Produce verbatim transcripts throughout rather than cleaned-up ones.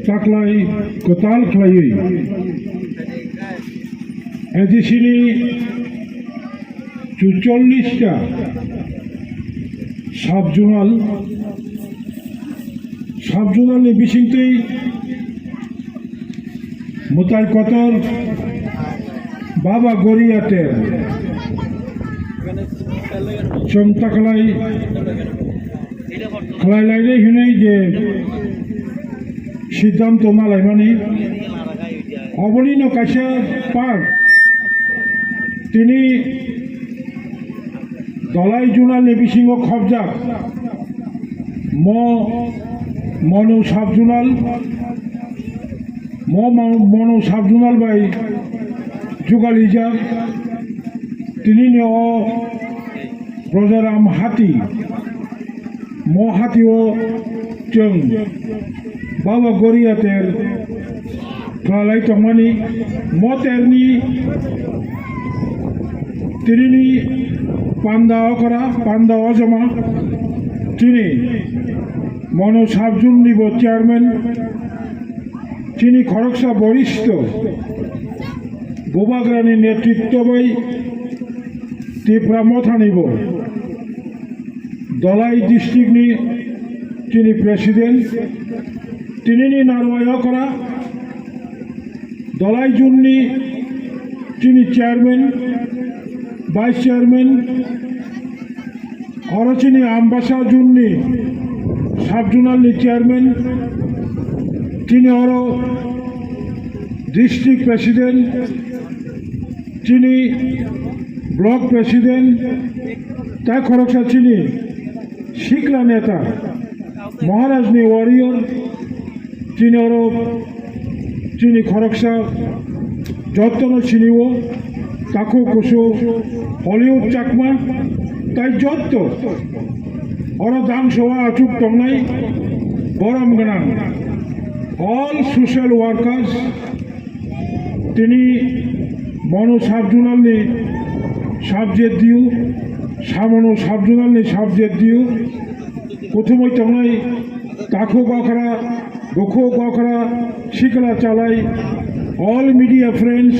taklai kwtal khlaiwi A D C ni chuchollish ta sub-zonal, sub-zonal ni bisingtwi mwtai kotor Baba Goriya ter chwng taklai khlai lainai hwnwi je siddhanto ma laimani, obonino kaisa part tini Dolai Junal ni bisingo khobjak mo Monu Sub Junal, mo Mo-, Monu Sub Junal bai jugalijak tini ni o Rajaram hati, mo hati o chwng Baba Goriya ter khlai tongmani, mo terni tinini panda okra, panda ojoma, chini Monu Sub Zone ni bo chairman, chini khoroksa borishto Bubagrani netritto bai Tipra Mothani bo Dolai district ni chini president, tinini narwai okra, Dolai Zone ni chini chairman, vice chairman, oro chini Ambasa Zone ni sub-zonal ni chairman, chini oro district president, chini block president, tai khoroksa chini sikla neta, Maharaj ni warrior, chini oro chini khoroksa jottono siniwo, Takhuk Kusu, Hollywood Chakma, tai jotto oro dangsoa achuk tongnai borom gwnang all social workers, tini Monu Sub Zonal ni sub Z D U, Samono Sub Zonal ni sub Z D U, kuthumui tongnai Takhuk Okra, Bukhuk Okra, Sikla Chalai, all media friends,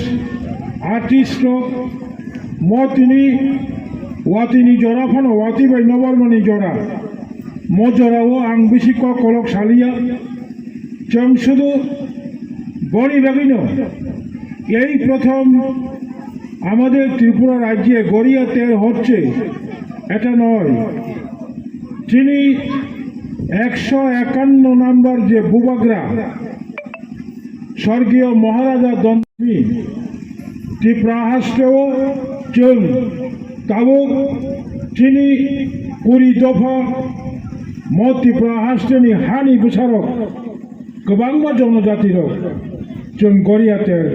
artist rok, mo tini watwi ni jora phano, watwi bai nobarma ni jora, mo jora o ang bisi kok kolok saliya, chwng sudu boni bagwi no ei prothom amader Tripura rajye Goriya ter hocche, eta noi. Chini ekso ekanno number je bubagra, Sorgiyo Maharaja Dondoni Tipra hasteo chwng tabuk chini kuri dopha mo Tipra hasteni hani bwsarok kwbangma jonojatirok chwng Goriya ter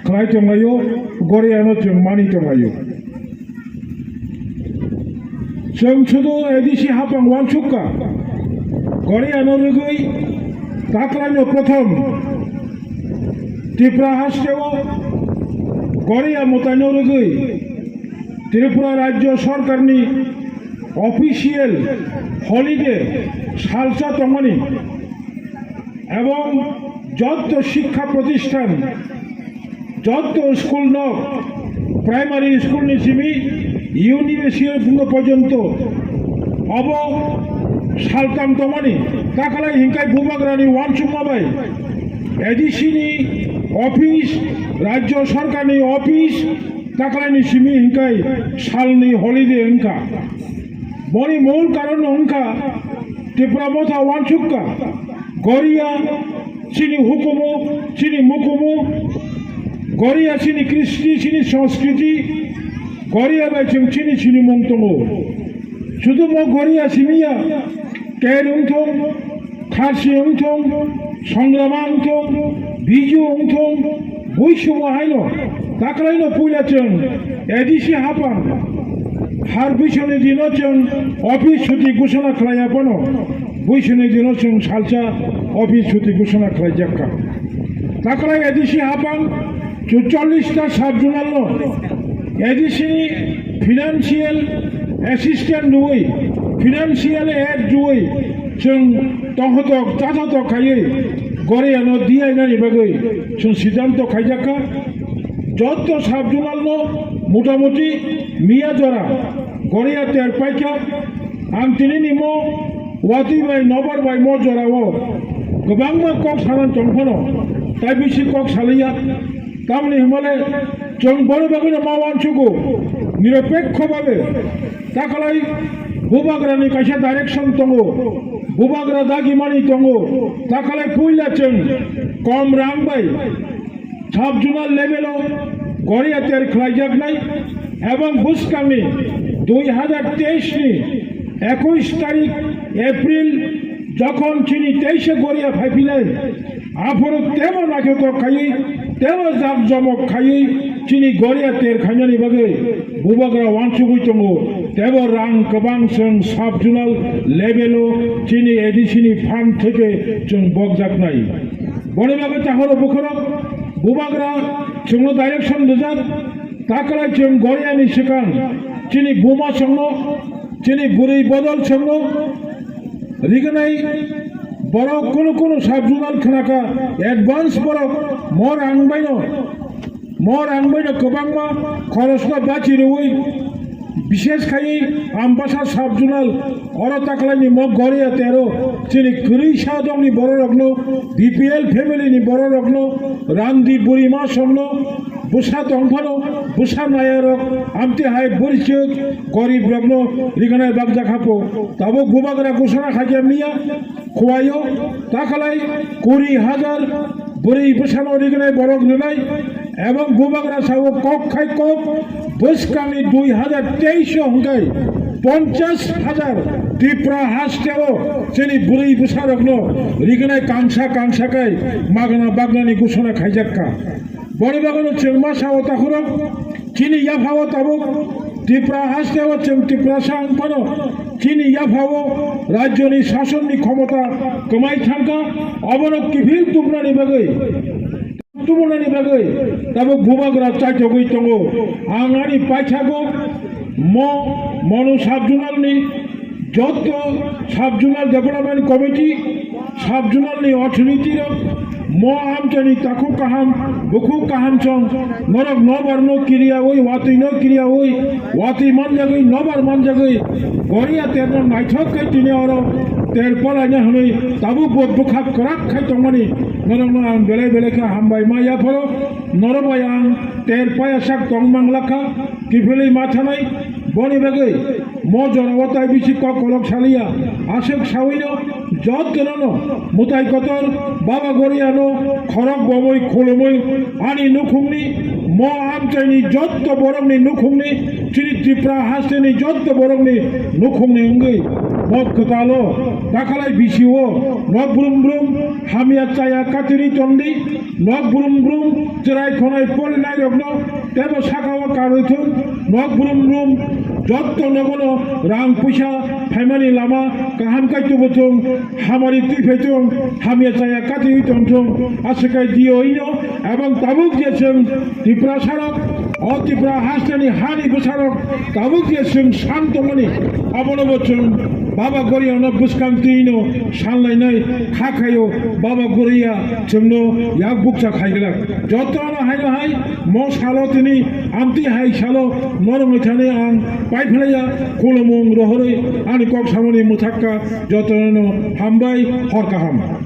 khlai tonglaio, Goriyano chwng mani tonglaio. Chwng sudu A D C hapang uansukha, Goriyano rwgwi taklaino prothom Tripura hasteo Goriya mwtaino rwgwi Tripura Rajya Sarkarni official holiday salsa tongmani ebong jotto shikkha protisthan, jotto school no, primary school ni simi university porjonto obo saltang tongmani, takalai hinkai bubagrani uansukma bai A D C ni office, Rajya Sarkarni office, takalai ni simi hinkai salni holiday wngkha. Boni mol karon wngkha Tipra Motha uansukha, Goriya chini hukumu, chini mukumu, Goriya chini kristi, chini sanskriti, Goriya bai chwng chini chini mung tongo. Sudu mo Goriya simiya, Ker wngthong, Kharsi wngthong, Songrama wngthong, Biju wngthong, buisubo haino, taklaino puila chwng A D C hapang, har buisoni dino chwng office chuti ghosona khlaiya phano, buisoni dino chwng salsa office chuti ghosona khlaijakha. Taklai A D C hapang, chuchollish ta sub-zonal no A D C ni financial assistant rwui, financial aid rwui, Chwng tongthotok chathotok khaiwi Goriano diyainani bagwi chwng siddhanto khaijakha. Jotto sub-zonal no motamuti miya jora Goria ter paikha. Ang tinini mo watwi bai nobar bai mo jorao kwbangma kok sana tongphano, tai bisi kok saliya. Tamoni hwnmale chwng boni bagwino ma uansugo, niropekho babe takalai bubagrani kaisa direction tongo, bubagra dagimani tongo, takalai puila chwng kom rang bai sub-zonal level o Goria ter khlaijaknai ebong bwskangni dui hajar teis ni ekush tarik April jokhon chini teisa Goria phaiphinai, aphuru tebo naithotok khaiwi, tebo jakjomok khaiwi chini Goria ter khainani bagwi bubagra uansugwi tongo, tebo rang kwbang chwng sub-zonal level o chini A D C ni fund theke chwng bokjaknai. Boni bagwi tahoro bukhorok bubagra chwngno direction rijak, takalai chwng Goriani swkang chini buma chwngno, chini bwrwi bodol chwngno rignai borok kunu kunu sub-zonal khnakha, advance borok mo rang baino, mo rang baino kwbangma khorosno bachi rwui, bishesh khai Ambasa sub-zonal oro taklaini mo Goria tero chini kwrwi sa dongni bororokno, B P L family ni bororokno, randi burima songno, bwsa tongphano, bwsa nayarok, amtwi hai bwrwichwk gorib rokno rignai bakjak hapo. Tabuk bubagra gusana khaikha miya khuaio, takalai kuri hajar bwrwi bwsano rignai borok rwnai, ebong bubagra sao kok khai kok bwskangni dui hajar teis o hwnkhe ponchas hajar Tripura hasteo chini bwrwi bwsarokno rignai kangsa kangsa khai magna bagnani gusana khaijakha. Boni bagwino chwng ma sao takhurok, chini yaphao tabuk Tripura hasteo chwng Tiprasa wng phano chini yaphao rajyoni sasonni khomota kwmai thangkha, obono kiphil tubunani bagwi, tubunani bagwi tabuk bubagra chaithogwi tongo. Ang ani paithago mo Manu sub-zonalni jotto sub-zonal development committee, sub-zonal ni authority rok, mo amchaini takhuk kaham, bukhuk kaham chwng norok nobar no kiriyaui, watwi no kiriyaui, watwi manjagwi, nobar manjagwi, Goria terno naithok khai tini oro ter palaina hwnwi tabuk bo bwkha kwrak khai tongmani norokno ang belai belai khe hambai ma yaphoro, norok bai ang ter paya sak tong manglakha, kiphilwi ma thanai, boni bagwi mo jorao tai bisi kok kolok saliya, aswk sawino jottono no Mwtai Kotor Baba Goriano khorok bomwi khulumwi ani nukhungni, mo amchaini jotto borokni nukhungni, chini Tripura hasteni jotto borokni nukhungni wngwi mo kwtalo takalai bisio nok brum brum hamya chaya katirwi tongdi, nok brum brum chwrai khonai polinairokno teibo sakao karwi thung, nok brum brum jotto nogono rang puisa phaimani lama kaham kai tubu thung, hamari twi phai thung, hamya chaya kati wi tong thung, aswk kai diyo ino, ebong tabuk je chwng Tiprasarok, o Tripura hasteni hani bwsarok tabuk je chwng san tongmani, abono bo chwng Baba Goriano bwskang twi no sanlainai kha khaio, Baba Goria chwngno yak bukcha khaiglak. Jotono haino hai mo salo tini amtwi hai salo norok wngthani ang paiphlaiya, khulumung rohorwi ani kok samani mwthakka jotono hambai hor kaham.